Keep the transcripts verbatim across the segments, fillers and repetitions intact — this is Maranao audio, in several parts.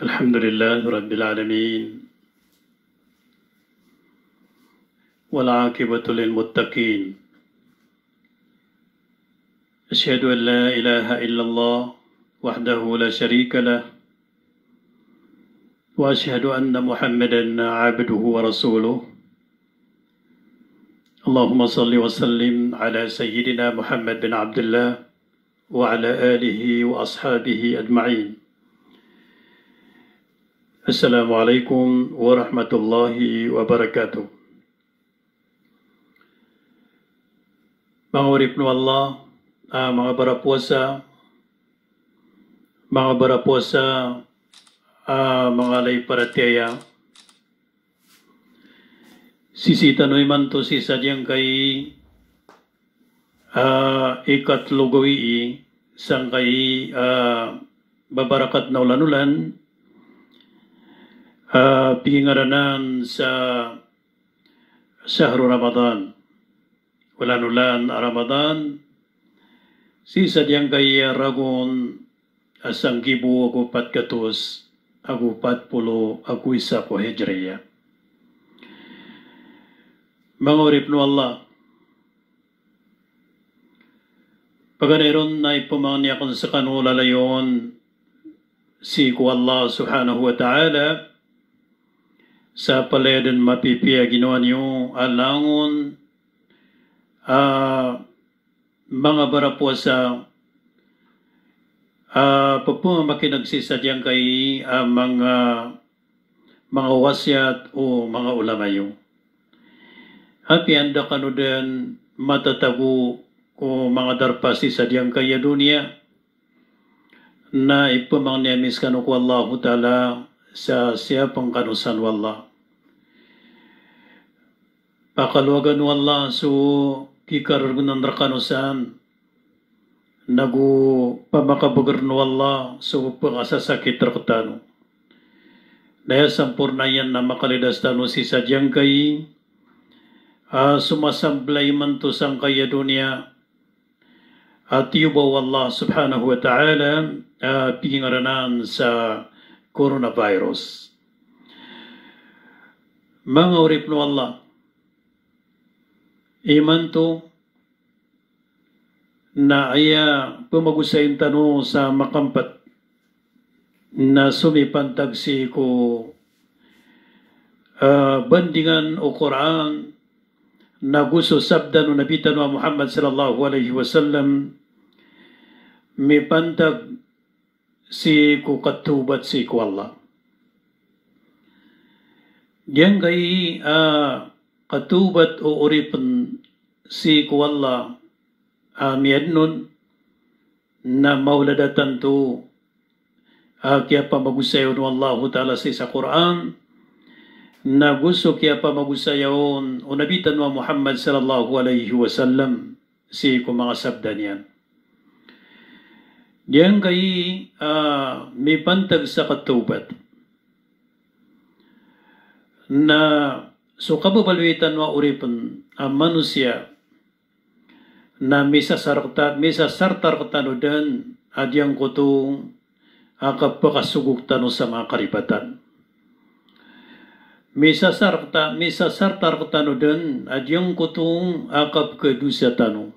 الحمد لله رب العالمين. والعاقبة للمتقين. أشهد أن لا إله إلا الله وحده لا شريك له. وأشهد أن محمدا عبده ورسوله. اللهم صل وسلم على سيدنا محمد بن عبد الله وعلى آله وأصحابه أجمعين. السلام عليكم ورحمة الله وبركاته. Manga oripn o Allah, ah, manga barapowasa, manga barapowasa, ah, manga lay paratiyaya. Sisii tano imanto sii sa giyangkai, ah, ikatlo gawii sangkai, ah, babarakat na olan-olan, ah, pingaranan sa shahru Ramadan. Olan-olan a Ramadan, sii sa giyangkai a ragon a sanggibo ago pat gatos ago pat polo ago isa ko Hijriya. Manga oripn o Allah, paganay ron na ipamangni akn skano lalayon sii ko Allah Subhanahu wa Ta'ala sa palaya dn mapipiya ginawa niyo a langon a manga barapowasa a pphamakin'g sii sa giyangkai a manga, manga wasiyat o manga ulama iyo. Apiya anda kano dn matatago ko manga darpa sii sa giyangkai a doniya, na ipamangni ami skano ko Allahu Ta'ala sa siyapn kano san o Allah. Pakalowagan o Allah so kikarargnan rkano san, nago pamakabgrn o Allah so pkasasakit rktano. Na aya samporna iyan na makalidas tano sii sa giyangkai a somasambla imanto sangkai a doniya, a tiyoba o Allah Subhanahu wa Ta'ala, a pingaranan sa coronavirus. Manga oripn o Allah, imanto na aya pmagosayn tano sa makampt na somipantag sii ko, ah, bandingan o Qur'an, nago so sabda o Nabi tano a Muhammad sallallahu alaihi wasallam, mipantag sii ko katawbat sii ko Allah. Giyangkai, ah, katawbat o oripn sii ko Allah, ah, miyaadnon na maolad a tanto a kiyapamagosayaw o Allahu Ta'ala sii sa Qur'an, nago so kiyapamagosayaw o Nabi tano a Muhammad sallallahu alaihi wasallam sii ko manga sabda niyan. Giyangkai, ah, mipantag sa katawbat na so kababaloy tano a oripn a manosiya, na misasarkta, misasarta rktano dn a giyangkoto a kapakasogok tano sa manga karibatan. Misasarkta, misasarta rktano dn a giyangkoto a kapkadosa tano.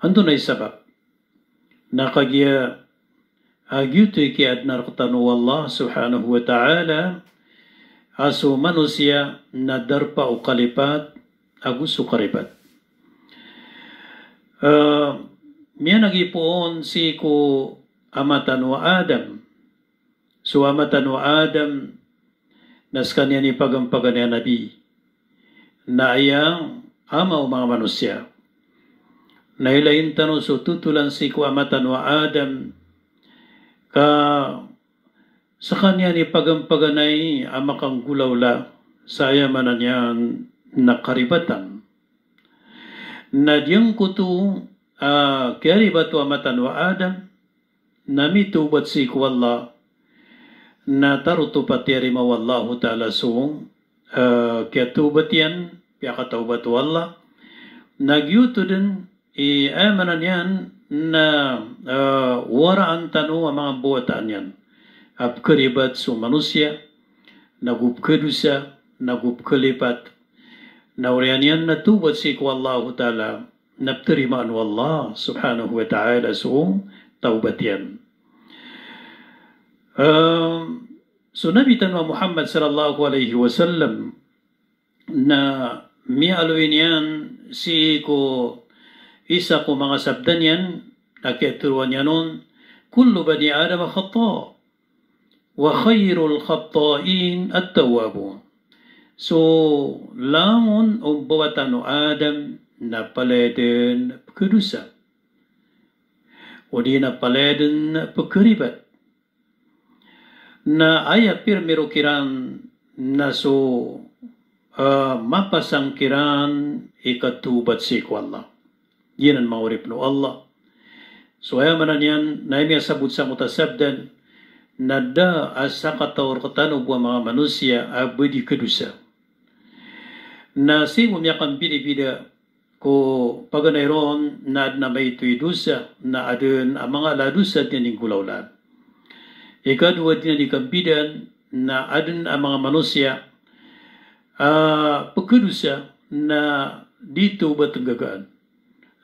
Antonaa i sabap? Na kagiya a giyoto i kiyaadna rktano o Allah Subhanahu wa Ta'ala a so manosiya na darpa o kalipat ago so karibat. Eh, miyanagipoon sii ko ama tano a Adam. So ama tano a Adam na skaniyan i pagampaganay a nabi. Na aya ama o manga manosiya. Na ilayin tano so totolan sii ko ama tano a Adam ka skaniyan i pagampaganay a makanggolawla sa aya maana niyan na karibatan. Na giyangkoto a kiyaribat o ama tano a Adam, na mitawbat sii ko Allah, na tarotop a tiyarima o Allahu Ta'ala so, eh, kiyatawbat iyan, piyakatawbat o Allah. Na giyoto dn i, eh, maana niyan na, eh, waraan tano a manga mbawataan iyan. a pkharibat so manosiya, nago pkhadosa, nago pkhalipat. Na oriyan iyan na tawbat sii ko Allahu Ta'ala, na ptarimaan o Allah Subhanahu wa Ta'ala so tawbat iyan. Em, so Nabi tano a Muhammad sallallahu alaihi wasallam, na miyaaloy niyan sii ko isa ko manga sabda niyan, a kiyatharoa niyan on, "Kullu bani Adama khata', wa khairul khata'in at-tawwabun." So langon o mbawataan o Adam na palaya dn pkhadosa, odi na palaya dn pkharibat. Na aya pirmiro kiran na so, ah, mapasang kiran i katawbat sii ko Allah. Giyanan manga oripn o Allah. So aya maana niyan na aya miyasabot sangkoto a sabda na da a sakataw rktano bo a manga manosiya a ba di kadosa. Na sii bo miyakambidabida ko paganay ron na adn a maito i dosa, na adn a manga ala a dosa dn a di nggolawlaan. Ikadowa dn a di kambidaan na adn a manga manosiya a pkhadosa na di tawbat nggagaan.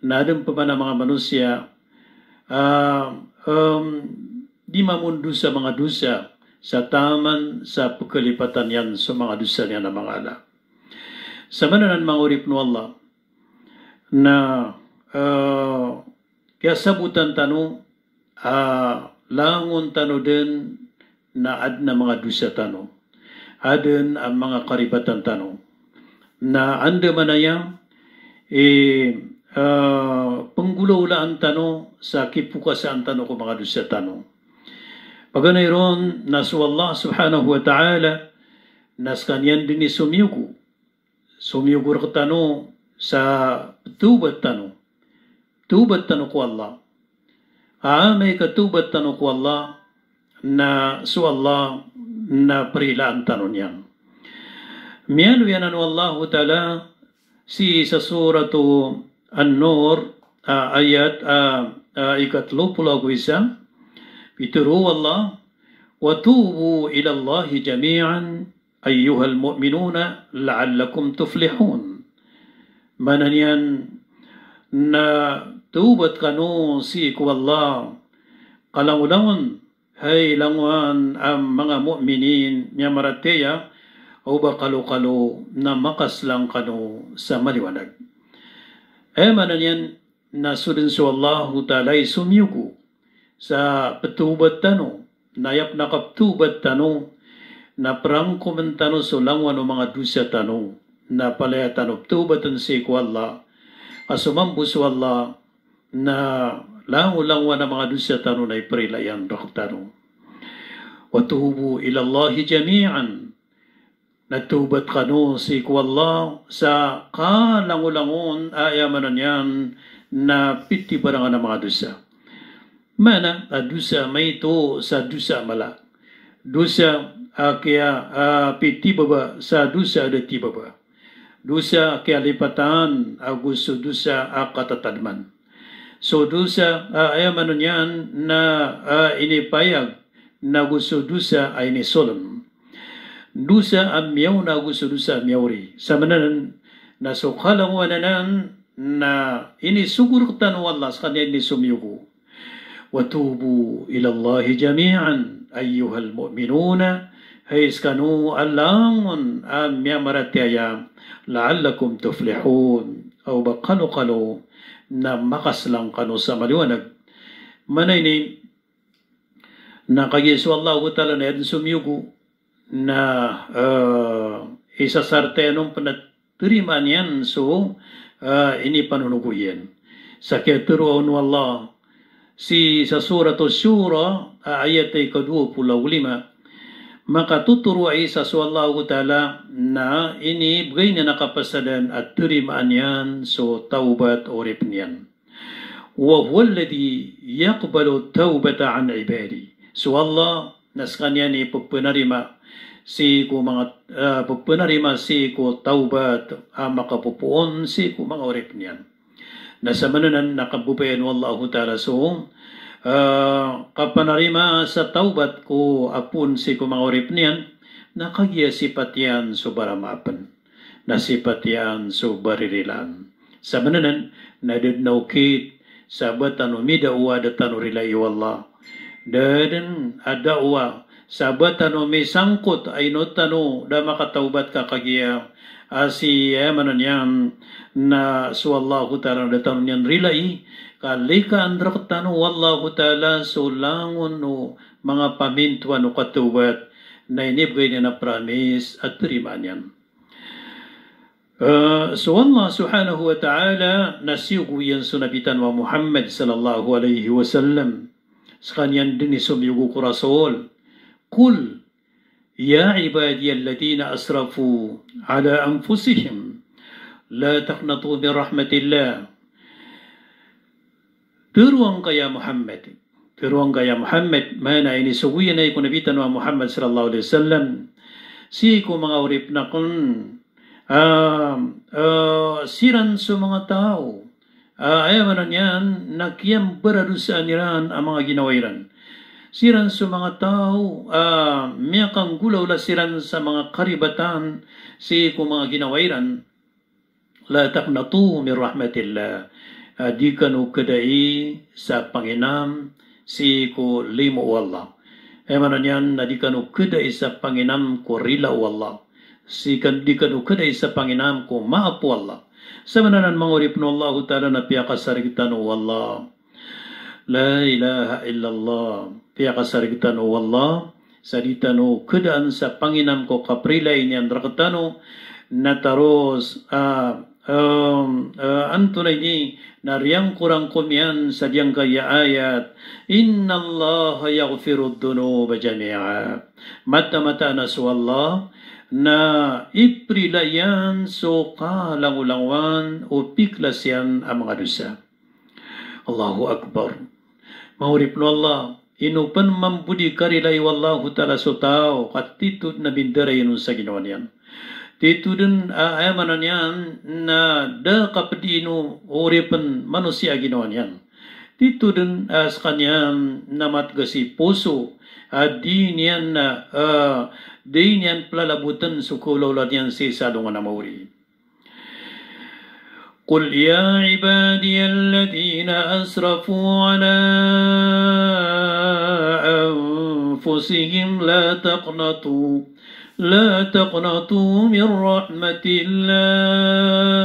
Na adn pman a manga manosiya a, em, di mamondosa manga dosa sa taman sa pkhalipatan iyan so manga dosa niyan a manga ala. Sa maana nan manga oripn o Allah, na, eh, kiyasabotan tano a langon tano dn na adn a manga dosa tano, adn a manga karibatan tano. Na andamanaya i, eh, pnggolawlaan tano sa kipokasaan tano ko manga dosa tano. Paganay ron na so Allah Subhanahu wa Ta'ala na skaniyan dn i somiyogo. Somiyogo rktano sa ptawbat tano. Tawbat tano ko Allah. A amay ka tawbat tano ko Allah, na so Allah na prilaan tano niyan. Miyaaloy anan o Allahu Ta'ala sii sa Suratu An-Nur, a, ayat, a, a, ikatlo polo ago isa, pitharo o Allah, "Wa tubu ilallahi jami'an ayyuhal mu'minuna la'allakum tuflihun." Maana niyan na tawbat kano sii ko Allah, kalangolangon, hay langowan a manga mu'minin, miyamaratiyaya, o ba kalokalo na makaslang kano sa maliwanag. Aya maana niyan na so dn so Allahu Ta'ala i somiyogo sa ptawbat tano, na aya pn a kaptawbat tano na prangkomn tano so langowan o manga dosa tano, na palaya tano ptawbatn sii ko Allah, a so mambo so Allah na langolangowan a manga dosa tano na iprila iyan rktano. "Wa tubu ilallahi jami'an." Na tawbat kano sii ko Allah sa kalangolangon a aya maana niyan na pitibarangan a manga dosa. Maana a dosa maito sa dosa a mala. Dosa a kiya, a, pitibaba sa dosa a da tibaba. Dosa a kiyalipatan ago so dosa a katatadman. So dosa a, aya maana niyan na, a, inipayag, nago so dosa a inisoln. Dosa a miyaona ago so dosa a miyaori. Sa maana nan na so kalangowan anan na inisogo rktano o Allah skaniyan i somiyogo. "Wa tubu ilallahi jami'an ayyuhal mu'minuna." Hay skano a langon a miyamaratiyaya, "la'allakum tuflihun." A o ba kalokalo na makaslang kano sa maliwanag. Maana ini na kagiya so Allahu Ta'ala na aya dn somiyogo na, eh, isasarta iyan on pn a tarimaan iyan so, eh, inipanonogo iyan. Sa kiyatharo on o Allah sii sa Suratus Shura, a, ayat a ikadowa polo ago lima, makatotoro a isa so Allahu Ta'ala na inibgay niyan a kapasadan a tarimaan iyan so tawbat o oripn iyan. "Wa huwalladhi yaqbalu tawbata an ibadihi." So Allah na skaniyan i pphanarima sii ko manga, ah, pphanarima sii ko tawbat a makapopoon sii ko manga oripn iyan. Na sa maana nan na kababayaan o Allahu Ta'ala so, ah, kapanarima sa tawbat ko apoon sii ko manga oripen iyan, na kagiya sipat iyan so baramaapn, na sipat iyan so baririlaan. Sabnar anan, na da dn a okit sa ba tano mida'wa da tano rilai o Allah. Da dn a da'wa sa ba tano misangkot a ino tano da makatawbat ka kagiya a sii, aya maana niyan, na so Allahu Ta'ala na da tano niyan rilai, ka likaan rektano o Allahu Ta'ala so langon o manga pamintoan o katawbat, na inibgay niyan a pramis a tarimaan iyan. Eh, so Allah Subhanahu wa Ta'ala na siyogo iyan so Nabi tano a Muhammad sallallahu alaihi wasallam. Skaniyan dn i somiyogo ko Rasul. Qul ya ibadiyalladhina asrafu ala anfusihim la taqnatu min rahmatillah. Tharoang ka ya Muhammad. Tharoang ka ya Muhammad. Maana inisogo iyan ai ko Nabi tano a Muhammad sallallahu alaihi wasallam sii ko manga oripen akn, ah, ah, siran so manga taw, ah, aya maana niyan, na kiyambaradosaan iran a manga ginawa iran. Siran so manga taw, ah, miyakanggolawla siran sa manga karibatan sii ko manga ginawa iran. La taqnatu min rahmatillah. Ah, di kano khadai sa panginam sii ko limo o Allah. Aya maana niyan na di kano khadai sa panginam ko rila o Allah. Sii kan, di kano khadai sa panginam ko maap o Allah. Sabnar anan manga oripen o Allahu Ta'ala na piyakasarigi tano o Allah. La ilaha illallah. Piyakasarigi tano o Allah sa di tano khadaan sa panginam ko kaprilai niyan rektano, na taros, ah, em, eh, antonaa ini, na riyangkorangkom iyan sa giyangkaya ayat, innallaha yaghfirudh dhunuba jami'a. Mataan-mataan a so Allah na iprila iyan so kalangolangowan o piklas iyan a manga dosa. Allahu Akbar. Manga oripen o Allah, ino pn mambo di karilai o Allahu Ta'ala so taw, ka tito dn a bindaray iyan on sa ginawa niyan. Tito dn a, aya maana niyan, na da kapdi ino oripen manosiya a ginawa niyan. Tito dn a skaniyan na matgas i poso a di niyan na, ah, di niyan plalabotn so kaolawla niyan sii sa alongan a maori. قل يا عبادي الذين أسرفوا على أنفسهم لا تقنطوا، لا تقنطوا من رحمة الله،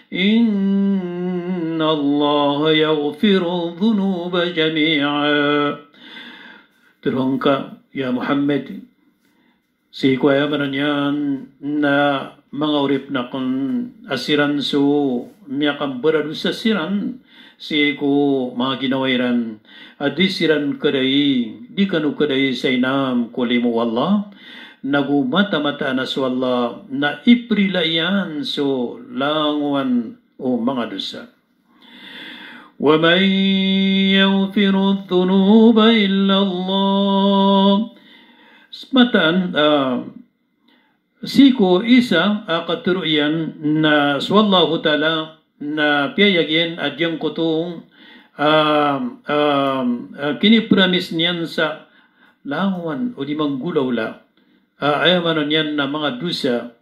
إن الله يغفر الذنوب جميعا. Tharoang ka, ya Muhammad, sii ko, aya maana niyan, na manga oripen akn a siran so miyakambaradosa siran sii ko manga ginawa iran a di siran khadai, di kano khadai sa inam ko limo o Allah, nago mataan-mataan a so Allah na iprila iyan so langowan o manga dosa. ومن يغفر الذنوب إلا الله. Mataan, ah, sii ko isa a katharo iyan na so Allahu Ta'ala na piyayag iyan a giyangkoto, ah, ah, ah, kinipramis niyan sa langowan o di manggolawla, ah, aya maana niyan na manga dosa,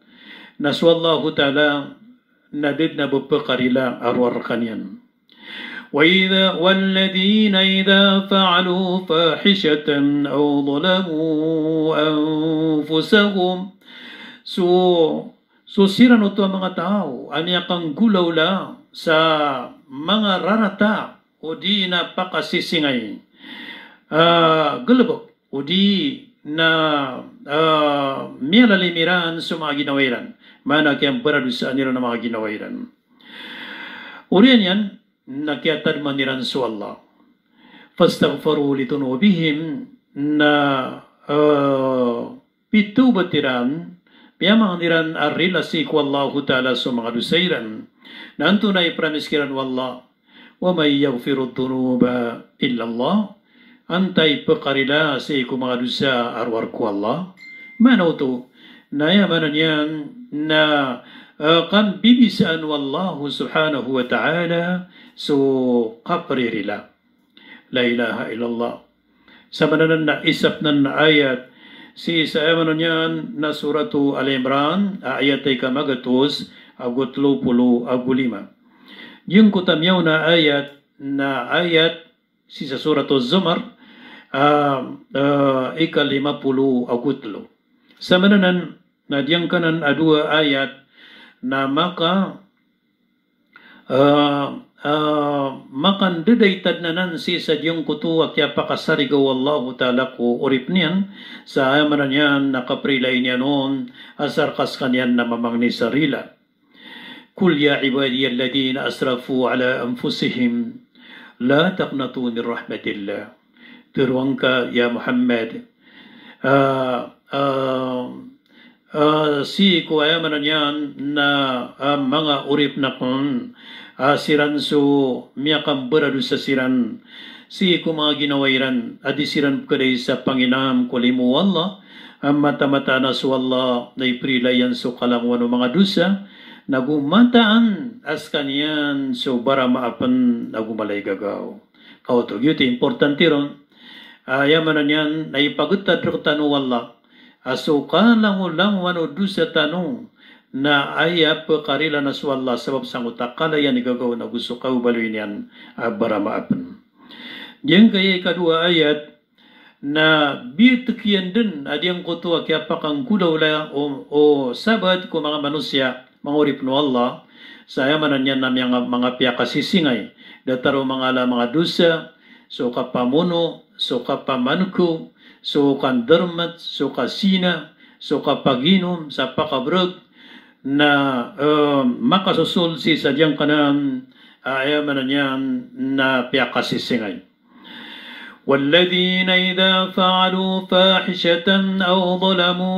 na so Allahu Ta'ala na da dn a ba pkarila a rowar rkaniyan. وإذا، والذين إذا فعلوا فاحشة أو ظلموا أنفسهم. So, so siran oto a manga taw a miyakanggolawla sa manga rarata o di na pakasisingay a galbk, o di na, ah, miyalalim iran so manga ginawa iran. Maana kiyambaradosaan iran a manga ginawa iran. Oriyan iyan na kiyatadman iran so Allah. Fastaghfaru li dhunubihim, na, ah, pitawbat iran, piyamangn iran a rila sii ko Allahu Ta'ala so manga dosa iran. Na antonaa i pramis kiran o Allah? Wa man yaghfiru dhunuba illa Allah. Antaa i pkarila sii ko manga dosa a rowar ko Allah? Maana oto na aya maana niyan na, eh, kambibisaan o Allah subhanahu wa ta'ala so kapririla. La ilaha illallah. Sa maana nan na isa pn a ayat sii sa aya maana niyan na Suratu Al Imran, a ayat a ika magatos ago tlo polo ago lima. Giyangkoto a miyaona a ayat na ayat sii sa Suratu Zumar, a, a, ika lima polo ago tlo. Sa maana nan na giyangkanan a dowa ayat na maka, a, a, makandadaitad anan sii sa giyangkoto a kiyapakasariga o Allahu Ta'ala ko oripn iyan, sa aya maana niyan na kaprilai niyan on, asar ka skaniyan na mamangni sa rila. Qul ya ibadiyalladhina asrafu ala anfusihim la taqnatu min rahmatillah. Tharoa ngka, ya Muhammad, a, a, a, sii ko aya maana niyan na, a, manga oripn akn, a, siran so miyakambaradosa siran sii ko manga ginawa iran a di siran pkadai sa panginam ko limo o Allah, a mataan-mataan a so Allah na iprilai iyan so kalangowan o manga dosa, nago mataan a skaniyan so baramaapn ago mala i gagaw. Kaoto, giyoto i importante ron. A, aya maana niyan na ipagtad rktano o Allah a so kalangolangowan o dosa tano na aya pkarila na so Allah sabap sangkoto a kala iyan i gagaw nago so kababaloy niyan a baramaapn. Giyangkaya ikadowa a ayat na biyatk iyan dn a giyangkoto a kiyapakangkolawla o, o sabaad ko manga manosiya, manga oripn o Allah, sa aya maana niyan na miyanga-, manga piyakasisingay, datar o manga ala a manga dosa, so kapamono, so kapamanko, so kandarmat, so kazina, so kapaginom, sa pakabrg, na, e, makasosold sii sa giyangkanan a, aya maana niyan na piyakasisingay. Walladhina idha fa'alu fahishatan aw zalamu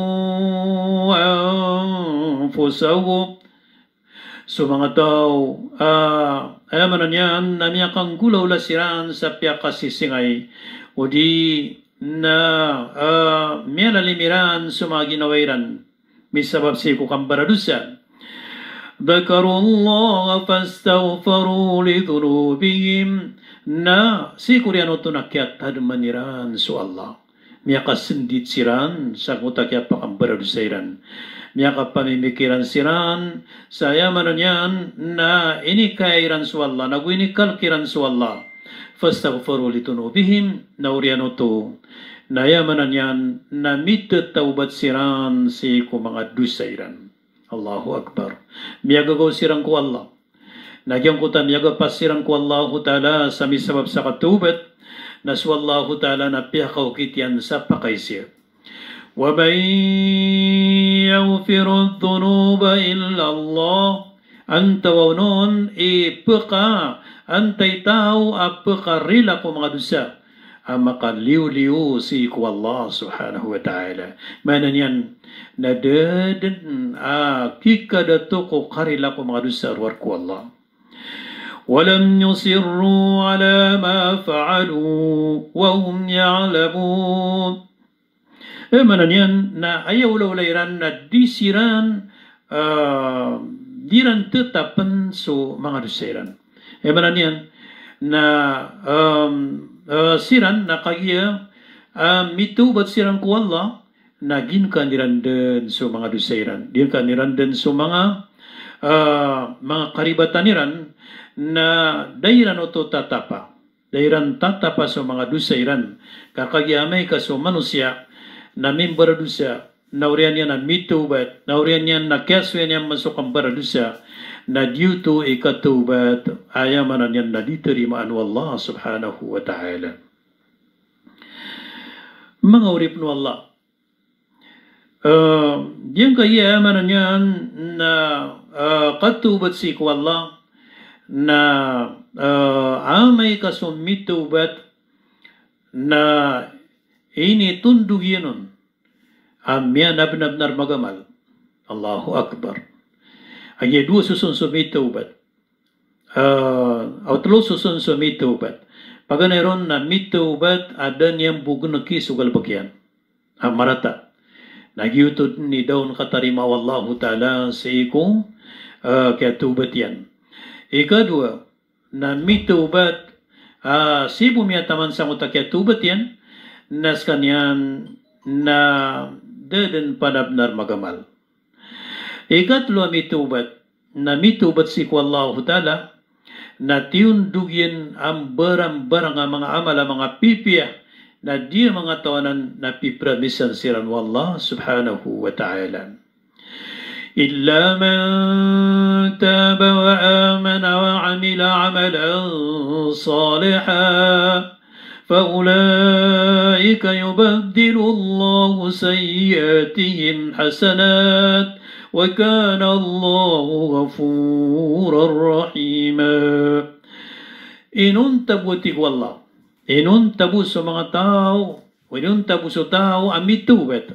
anfusahum. So manga taw a, aya maana niyan na miyakangkolawla siran sa piyakasisingay, odi na, a, miyalalim iran so manga ginawa iran misabap sii ko kambaradosa. Dhakarullaha fastaghfaru lidhunubihim. Na sii ko oriyan oto na kiyatadman iran so Allah. Miyakasndit siran sangkoto a kiyapakambaradosa iran. Miyakapamimikiran siran sa aya maana niyan na inikaya iran so Allah, nago inikalk iran so Allah. Fastaghfaru lidhunubihim, na oriyan oto na aya maana niyan na mithatawbat siran sii ko manga dosa iran. Allahu Akbar. Miyagagaw siran ko Allah. Na giyangkoto a miyagapas siran ko Allahu Ta'ala sa misabap sa katawbat, na so Allahu Ta'ala na piyakaokit iyan sa pakaisa. Wa man yaghfiru dhunuba illa Allah. Antawaa on i pka, antaa i taw a pkarila ko manga dosa a makaliyo-liyo sii ko Allah subhanahu wa ta'ala. Maana niyan na da dn a kikadato ko karila ko manga dosa rowar ko Allah. Wa lam yusirru ala ma fa'alu wa hum ya'lamun. E, maana niyan na aya olaola iran na di siran, e, di iran tatapn so manga dosa iran. E, maana niyan na, em, e, siran na kagiya, e, mitawbat siran ko Allah, na ginkaan iran dn so manga dosa iran. Ginkaan iran dn so manga, e, manga karibatan iran, na da iran oto tatapa. Da iran tatapa so manga dosa iran. Ka kagiya amay ka so manosiya na mimbaradosa, na oriyan iyan na mitawbat, na oriyan iyan na kiyasoyan iyan man so kambaradosa, na giyoto i katawbat a aya maana niyan na di tarimaan o Allah subhanahu wa ta'ala. Manga oripn o Allah. E, giyangkaya aya maana niyan na, e, katawbat sii ko Allah, na, e, amay ka so mitawbat na initondog iyan on a miyanabnar magamal. Allahu Akbar. Aya dowa soson so mitawbat. E, o tlo soson so mitawbat. Paganay ron na mitawbat a da niyan bo gnki so galbk iyan a marata. Na giyoto dn i da on katarima o Allahu Ta'ala sii ko, e, kiyatawbat iyan. Ikadowa, na mitawbat a, sii bo miyataman sangkoto a kiyatawbat iyan, na skaniyan na da dn pn a bnar magamal. Ikatlo a mitawbat, na mitawbat sii ko Allahu Ta'ala, na tiyondog iyan a mbarambarang a manga amal a manga pipiya, na di a manga taw anan na pipramisan siran o Allah subhanahu wa ta'ala. إلا من تاب وآمن وعمل عملا صالحا فأولئك يبدل الله سيئاتهم حسنات وكان الله غفورا رحيما. Inonta bo, tig o Allah, inonta bo so manga taw, inonta bo so taw a mitawbat,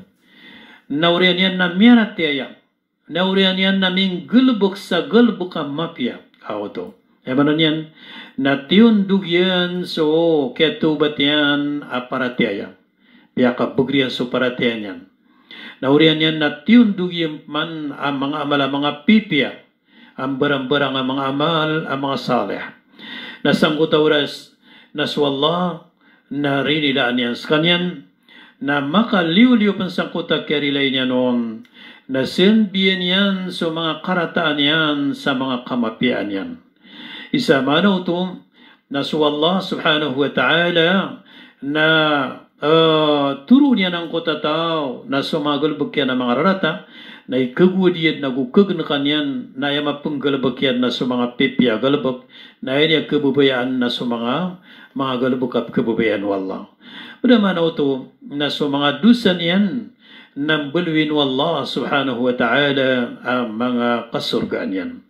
na oriyan iyan na miyaratiyaya, na oriyan iyan na minggalbk sa galbk a mapiya. Aw oto. Aya maana niyan na tiyondog iyan so kiyatawbat iyan a paratiyaya. Piyakabagr iyan so paratiyaya niyan. Na oriyan iyan na tiyondog iyan man a manga amal a manga pipiya, a mbarambarang a manga amal a manga salih. Na sangkoto a oras na so Allah na rinilaan iyan skaniyan, na makaliyo-liyo pn sangkoto a kiyarilai niyan on, na sambiyan iyan so manga karataan iyan sa manga kamapiyaan iyan. Isa maana oto, na so Allah subhanahu wa ta'ala na, eh, toroon iyan angkoto a taw na so manga galbk iyan a manga rarata, na ikagowad iyan ago kagnkan iyan, na aya mapnggalbk iyan na so manga pipiya a galbk, na aya niyan kababayaan na so manga, manga galbk a pkhababayaan o Allah. Pd a maana oto na so manga dosa niyan na mbaloyin o Allah subhanahu wa ta'ala a manga kasorgaan iyan.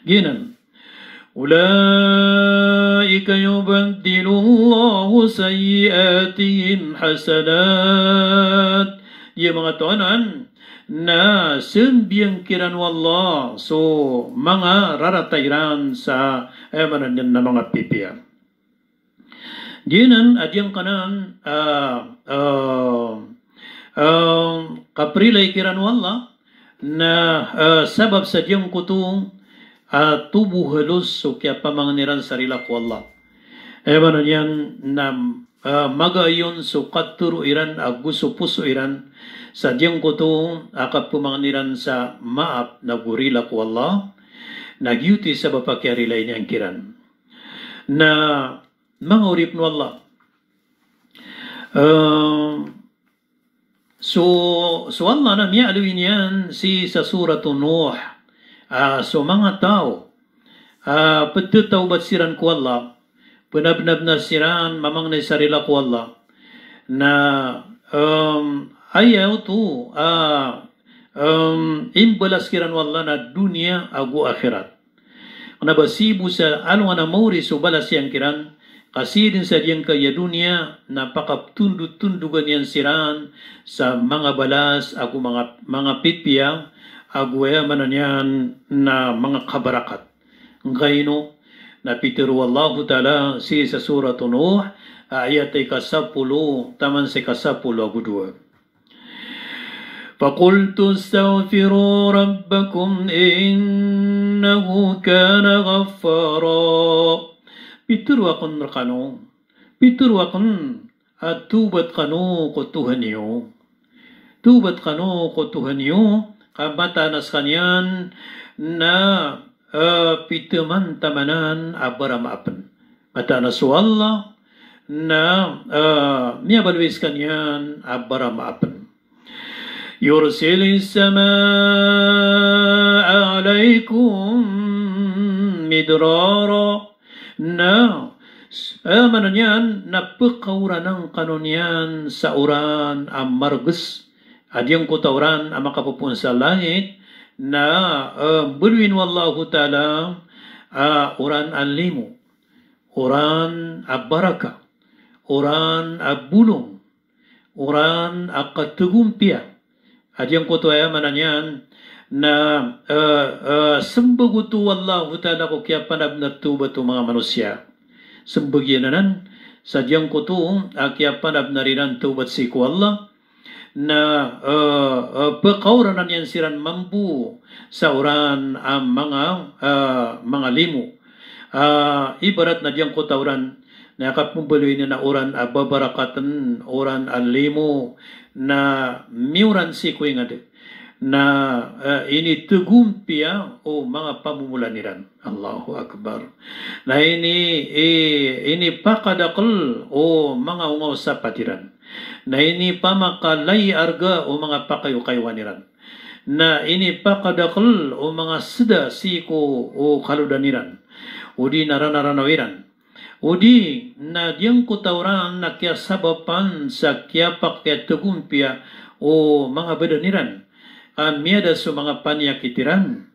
Giyanan. أولئك يبدل الله سيئاتهم حسنات. Iya manga taw anan na sambiyan kiran o Allah so manga rarata iran sa, eh, maana niyan na manga pipiya. Giyanan a giyangkanan, ah, ah, ah, kaprilai kiran o Allah, na, ah, sabap sa giyangkoto a tobo halos so kiyapamangni ran sa rila ko Allah. Aya maana niyan na, ah, magaayon so katoro iran ago so poso iran sa giyangkoto a kapamangni ran sa maap na go rila ko Allah, na giyoto i sabap a kiyarilai niyan kiran. Na manga oripn o Allah. Eh, so, so Allah na miyaaloy niyan sii sa Suratu Nuh. Ah, so manga taw a pthatawbat siran ko Allah, pnabnabnar siran mamangni sa rila ko Allah. Na, em, aya oto, ah, em, imbalas kiran o Allah na doniya ago akhirat. Kna ba sii bo sa alongan a maori so balas iyan kiran, ka sii dn sa giyangkaya doniya na pakaptondotondogan iyan siran sa manga balas ago manga, manga pipiya ago aya maana niyan na manga kabarakat. Ngkaino na pitharo o Allahu Ta'ala sii sa Suratu Nuh, ayat a ika sapolo taman sa ika sapolo ago dowa. فقلت استغفروا ربكم إنه كان غفارا. Pitharo akn rkano, pitharo akn a tawbat kano ko Tohan iyo. Tawbat kano ko Tohan iyo, ka mataan a skaniyan na, eh, pitaman-tamanan a baramaapn. Mataan a so Allah na, eh, miyabaloy skaniyan a baramaapn. يرسل السماء عليكم مدرارا. Na, eh, maana niyan na pkhaoranan kano niyan sa oran a margs. A giyangkoto a oran a makapopoon sa langit na, eh, mbaloyin o Allahu Ta'ala, ah, oran a limo, oran a baraka, oran a bolong, oran a katagompiya. A giyangkoto aya maana niyan na, eh, eh, smbag oto o Allahu Ta'ala ko kiyapanabnar tawbat o manga manosiya. Smbag iyan anan sa giyangkoto a kiyapanabnar iran tawbat sii ko Allah, na, eh, eh, pkhaoranan iyan siran mambo sa oran a manga, eh, manga limo. ah, ibarat na giyangkoto a oran, na kapembaloy niyan a oran a babarakatn, oran a limo, na miyoran sii ko ingd, na, eh, initgompiya o manga pamomolan iran. Allahu Akbar. Na ini, i-, inipakadakl o manga onga o sapat iran. Na inipamakalay arga o manga pakayokayowan iran. Na inipakadakl o manga sda sii ko, o kalodan iran. O di na ranaranaw iran. O di na giyangkoto a oran na kiyasabapan sa kiyapakiyatgompiya o manga badan iran. A miyada so manga paniyakit iran.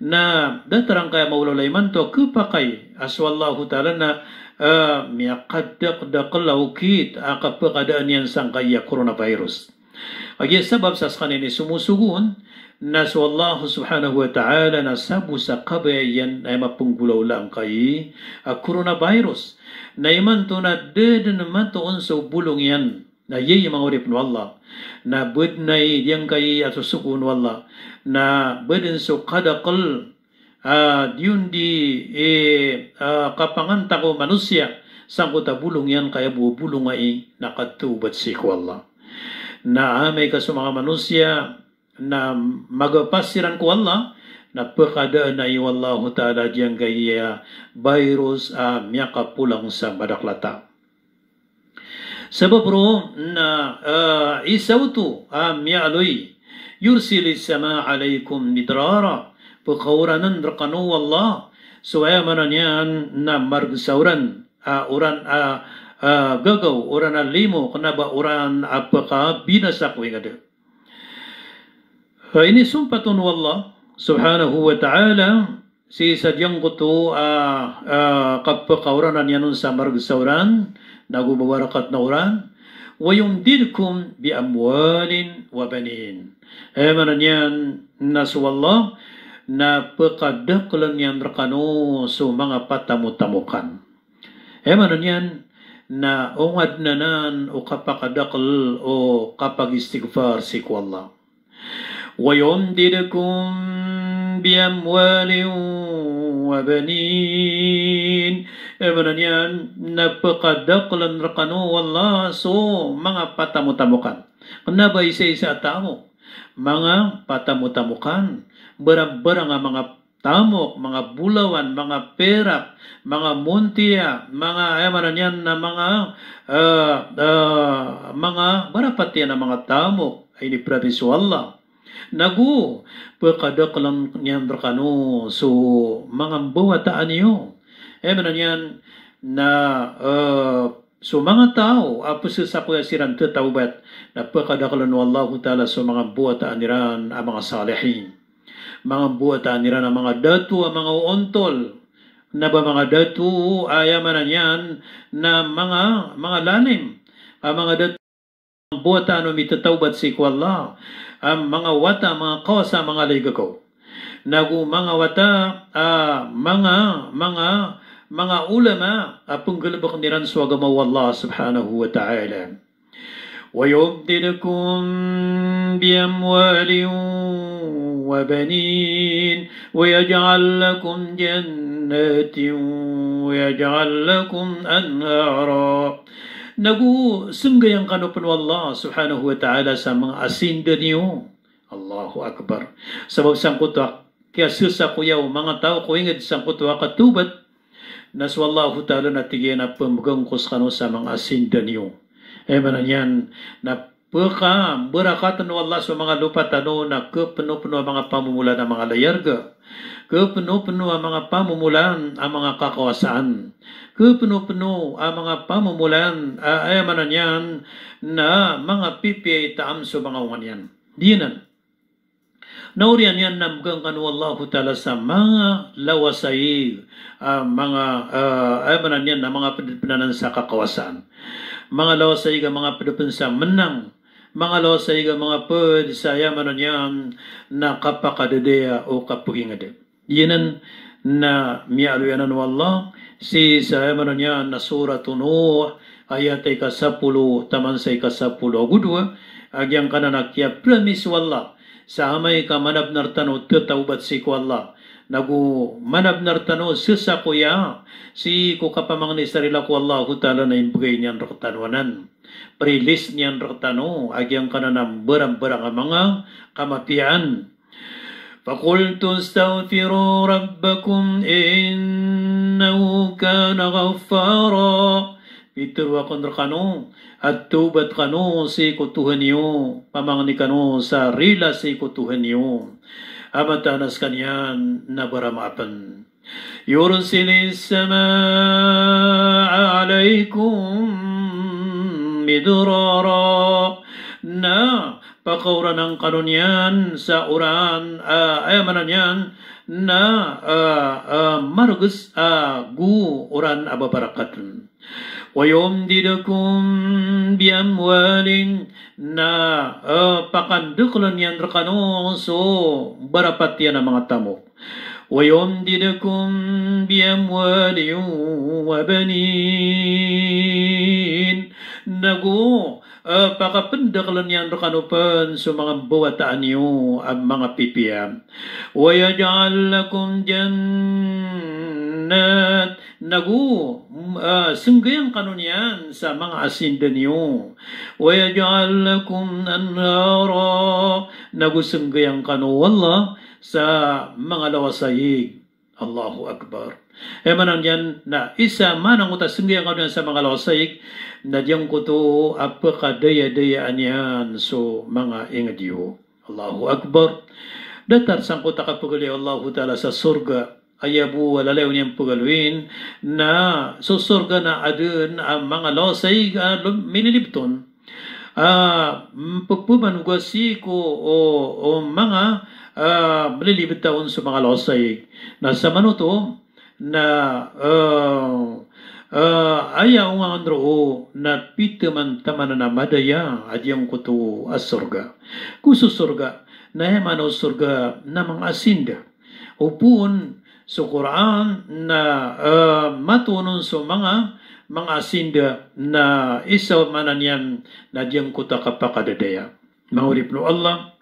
Na datar angkaya maolaola imanto a khapakay a so Allahu Ta'ala na, eh, miyakadakdakl a okit a kapakadaan iyan sangkaya coronavirus. Kagiya sabap sa skaniyan i somosogo on, na so Allah Subhanahu wa Ta'ala na sabo sa kabaya iyan na aya mapenggolawla angkai a coronavirus. Na imanto na da dn matoon so bolong iyan. Na aya i manga oripn o Allah. Na badn ai giyangkai a sosogoon o Allah. Na badn so kadakl, ah, di on di, eh, ah, kapangantag o manosiya sangkoto a bolong iyan, kaya bo bolong ai na katawbat sii ko Allah. Na amay ka so manga manosiya na magapas iran ko Allah, na pkadaan ai o Allahu Ta'ala giyangkai a virus a miyakapolang sa madakl a taw. Sabap roo na, eh, isa oto a miyaaloy, "Yursilis samaa alaykum midrara." Pkaoranan rkano o Allah so, aya maana niyan na marg sa oran, ah, oran, ah, ah, gagaw, oran a limo, kna ba oran a pkabinasa ko ingd. Inisompat on o Allah Subhanahu wa Ta'ala sii sa giyangkoto a, ah, kapkaoranan iyan on sa marg sa oran, nago babarakat na oran, "Wa yumdidkum bi amwalin wa banin." Aya maana niyan na so Allah na pkadakln iyan rkano so manga patamotamokan. Aya maana niyan na onga dn anan o kapakadakl o kapagistighfar sii ko Allah. "Wa yumdidkum bi amwalin wa banin." Aya maana niyan na pkadakln rkano o Allah so manga patamotamokan. Kna ba isaisa a tamok, manga patamotamokan, barangbarang a manga tamok, manga bolawan, manga perak, manga montiya, manga, aya maana niyan na manga, eh, eh, manga barapatiyan a manga tamok a iniprati so Allah. Nago pkadakln iyan rkano so manga mbawataan iyo. Aya maana niyan na, eh, so manga taw a pzasakoya siran tatawbat, na pkadakln o Allahu Ta'ala so manga mbawataan iran a manga salihin. Manga mbawataan iran a manga dato a manga oontol. Kna ba manga dato, aya maana niyan na manga, manga lalim a manga dato, mbawataan o mitatawbat sii ko Allah, a manga wata, manga kawasa, manga lagagaw. Nago manga wata, ah, manga, manga, manga ulama a pnggalbkn iran so agama o Allah Subhanahu wa Ta'ala. "Wa yumdidkum bi amwalin wa banin, wa yaj'al lakum jannatin, wa yaj'al lakum anhara." Nago snggayan kano pn o Allah Subhanahu wa Ta'ala sa manga asinda niyo. Allahu Akbar. Sabap sangkoto a kiyasasakoya o manga taw ko ingd sangkoto a katawbat, na so Allahu Ta'ala na tig iyan a pmbgan ko skano sa manga asinda niyo. Aya maana niyan na pkambarakatn o Allah so manga lopa tano na kapnopno a manga pamomolan a manga layarga. Kapnopno a manga pamomolan a manga kakawasaan. Kapnopno a manga pamomolan a, aya maana niyan na manga pipiya i taam so manga onga niyan. Giyanan. Na oriyan iyan na mbgan kano o Allahu Ta'ala sa manga lawasaig a manga, ah, aya maana niyan na manga pd pn anan sa kakawasaan. Manga lawasaig a manga pd pn sa mnang. Manga lawasaig a manga pd sa, aya maana niyan na kapakadadaya o kapagingd. Giyanan na miyaaloy anan o Allah sii sa, aya maana niyan na Surat Nuh, ayat a ika sapolo taman sa ika sapolo ago dowa, a giyangkanan a kiyapromise o Allah sa amay ka manabnar tano tatawbat sii ko Allah, Nago manabnar tano sesakoya sii ko kapamangni sa rila ko Allahu Ta'ala na imbegay niyan rektano anan. Prilis niyan rektano a giyangkanan a mbarangbarang a manga kamapiyaan. Faqultu astaghfiru rabbakum innahu kana ghaffara. Pitharo akn rekano a tawbat kano sii ko Tohan iyo, pamangni kano sa rila sii ko Tohan iyo a mataan a sekaniyan na baramaapn. Yursilis samaa alaykum midrara. Na pakaoranan kano niyan sa oran, ah, aya maana niyan na, ah, ah, marges, ah, go oran a babarakatn. Wa yumdidkum bi amwalin, na, eh, pakandakelen iyan rekano so barapatiyan a manga tamok. Wa yumdidkum bi amwalin wa banin. Nago, eh, pakapendakelen iyan rekano pen so manga mbawataan iyo a manga pipiya. Wa yaj'al lakum jannat, nago, mm, ah, senggayan kano niyan sa manga asinda niyo. Wa yaj'al lakum anhara, nago senggayan kano o Allah sa manga lawasaig. Allahu Akbar. Aya maana niyan na isa manang ota senggayan kano niyan sa manga lawasaig, na giyangkoto a pekadayadayaan iyan so manga inged iyo. Allahu Akbar. Datar sangkoto a kapegaloy o Allahu Ta'ala sa sorga, aya bo a lalayon iyan pegaloyin, na so sorga na aden a manga lawasaig a lom-, mililibet on. Ah, mm, pepemanoga sii ko, o, o manga, ah, melilibet on so manga lawasaig. Na samanoto, na, eh, eh, aya ongangen roo na piteman tamanan a madaya a giyangkoto a sorga. Ko so sorga, na aya maana o sorga na manga asinda. Opama so Qur'an na, eh, matoon on so manga, manga asinda na isa maana niyan na giyangkoto a kapakadadaya. Manga oripen o Allah,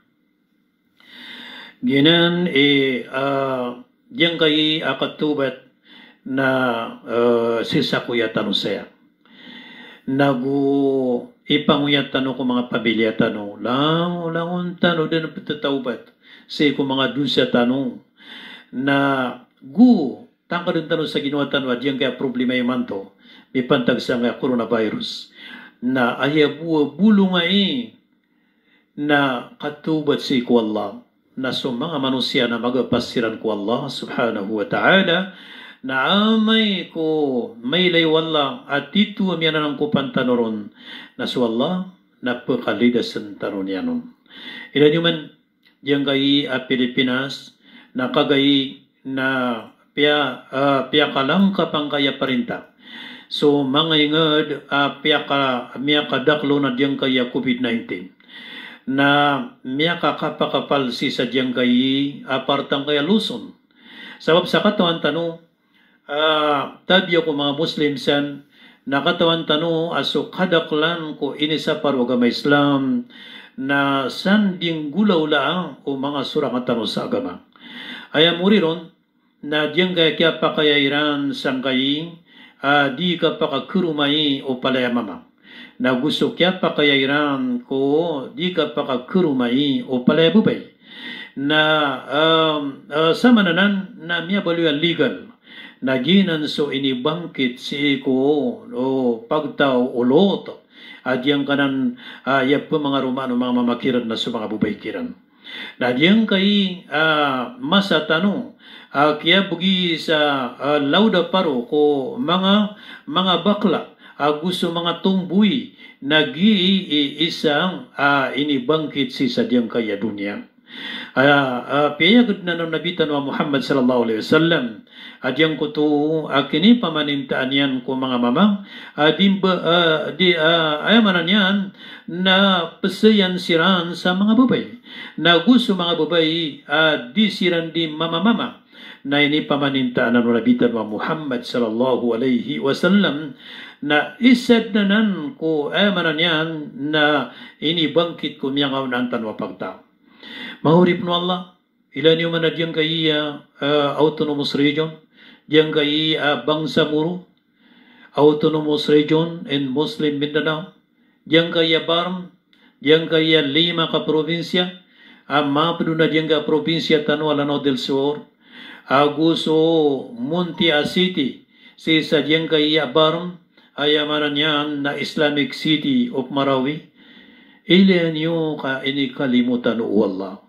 giyanan i, ah, giyangkai a katawbat na, eh, sesakoya tano saya. Nago ipangoyat tano ko manga pamilya tano, langolangon tano den petetawbat sii ko manga dosa tano. Nago tangkaden tano sa ginawa tano a giyangkai a problema imanto, mipantag sangkai a coronavirus. Na aya bo a bolong ai na katawbat sii ko Allah. Na so manga manosiya na magapasiran ko Allah subhanahu wa ta'ala, na amay ko mailay o Allah a tito a miyananangkopan tano ron, na so Allah na pekalidasen tano niyan on. Ilay niyo man, giyangkai a Pilipinas, na kagai na piya-, ah, piyakalangkap angkai a parinta so manga inged a piyaka-, miyakadakl on a giyangkai a covid nineteen. Na miyakakapakapal sii sa giyangkai a partangkaya Luzon. Sabap sa katawan tano, ah, tabiya ko manga Muslim san, na katawan tano a so kadaklan ko inisapar o agama Islam na san di nggolawlaa o manga sorang tano sa agama. Aya mori ron, na giyangkai a kiyapakaya iran sangkai a di kapakakeromai o palaya mama. Na go so kiyapakaya iran ko di kapakakeromai o palaya babay. Na, um, uh, samananan na miyabaloy a legal. Na giyanan so inibangkit sii ko, o, pagtaw o Lot a giyangkanan, ah, aya pemangaromaan o manga mama kiran na so manga babay kiran. Na giyangkai, ah, masa tano, ah, kiyabegi sa, ah, lawda paro ko manga, manga bakla, ah, ago so manga tomboy, na gii i-, isa, ah, inibangkit sii sa giyangkai a doniya. Ah, ah, piyayaged anan o Nabi tano a Muhammad sallallahu alaihi wasallam a giyangkoto a kinipamanintaan iyan ko manga mama a di mba-, ah, di, ah, aya maana niyan na pesayan siran sa manga babay. Na go so manga babay a di siran di mamamama. Na inipamanintaan anan o Nabi tano a Muhammad sallallahu alaihi wasallam na isa den anan ko, aya maana niyan na inibangkit ko miyangaonaan tano a pagtaw. Manga oripen o Allah, Ilaya niyo man a giyangkaya, ah, autonomous region, giyangkaya, ah, Bangsamoro, autonomous region in Muslim Mindanao, giyangkaya BARMM, giyangkaya lima ka probinsya, a mapd on a giyangkaya probinsya tano a Lanao del Sur, ago so Muntiah City, sii sa giyangkaya BARMM, aya maana niyan na Islamic City of Marawi. Ilaya niyo ka inikalimo tano o Allah.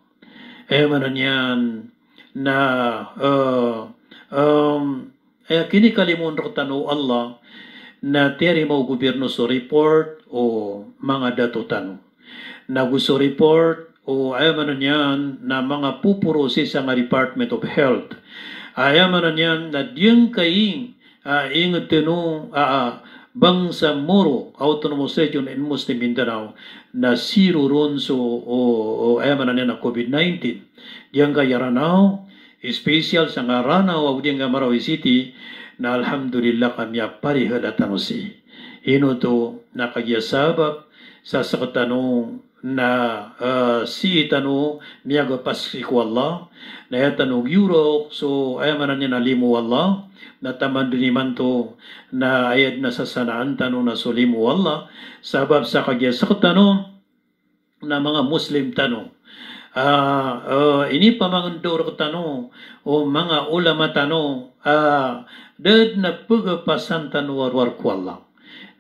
Aya maana niyan na, eh, em, aya kinikalimo on rktano o Allah na tiyarima o gobyerno so report o manga dato tano. Nago so report o, aya maana niyan na manga poporo sii sa manga Department of Health. Aya maana niyan na giyangkai a ingd tano a, a, Bangsamoro Autonomous Region in Muslim Mindanao na zero ron so, o, o, aya maana niyan na COVID nineteen. Giyangkaya Ranao, special sangka Ranao ago giyangkaya Marawi City, na alhamdulillah ka miyaparihal tano sii. Ino oto na kagiya sabap sa sktano na, eh, sii tano miyagapas sii ko Allah, na aya tano giyorok so, aya maana niyan na limo o Allah, na taman dn imanto na aya dn a sasanaan tano na so limo o Allah, sabap sa kagiya sktano na manga Muslim tano. Ah, eh, inipamangndaw rktano o manga ulama tano, ah, da dn a pgapasan tano warowar ko Allah.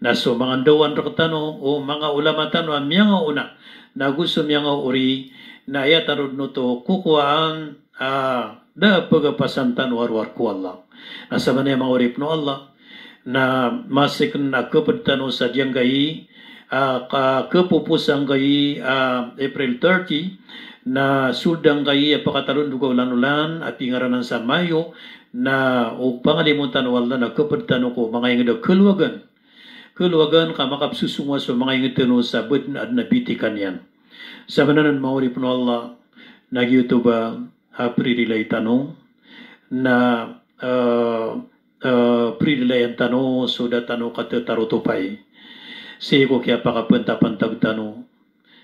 Na so mangndawan rktano o manga ulama tano a miyangaona, nago so miyangaori, na aya tano dn oto kokowaan, a, da a pgapasan tano warowar ko Allah. Na samanaya manga oripn o Allah, na masik na khapd tano sa giyangkai, a, ka, khapopos angkai, a, April thirty, na sold angkai a pakatalondoga olan-olan a pingaranan sa Mayo, na o pangalimoon tano o Allah na khapd tano ko manga ingd a kalowagan. Kalowagan ka makapsosongowa so manga ingd tano sa btad na adn a bitikan iyan. Samanaya manga oripn o Allah, na giyoto ba a pririlai tano, na, eh, eh, pririlayan tano so da tano katatarotopai sii ko kiyapakapantapantag tano.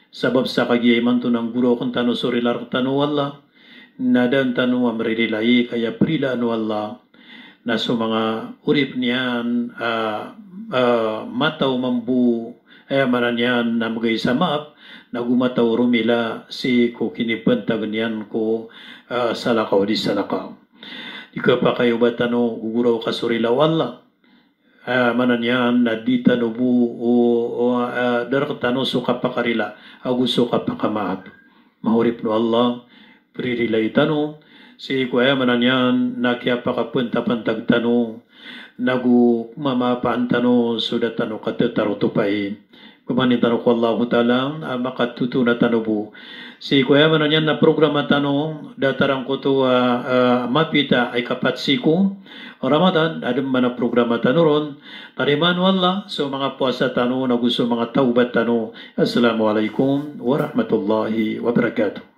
Sabap sa kagiya imanto na nggoraokn tano so rila rktano o Allah, na da dn tano a mririlai ka aya prilaan o Allah na so manga oripn iyan a, a, mataw mambo, aya maana niyan na mgay sa maap, nago mataw romila sii ko kinipantag niyan ko, a, salakaw di salakaw. Di kapakay o ba tano gogoraoka so rila o Allah. A, maana niyan na di tano bo, o, o, a, da rktano so kapakarila ago so kapakamaap. Manga oripn o Allah, pririlai tano sii ko, aya maana niyan na kiyapakapantapantag tano, nago mamaapaan tano so da tano katatarotopai. Pmanin tano ko Allahu Ta'ala a makatotona tano bo sii ko, aya maana niyan na programa tano, datar angkoto a, a, mapita a ikapat sii ko Ramadan, adn man a programa tano ron. Tarimaan o Allah so manga powasa tano nago so manga tawbat tano. Assalamu alaikum warahmatullahi wabarakatuh.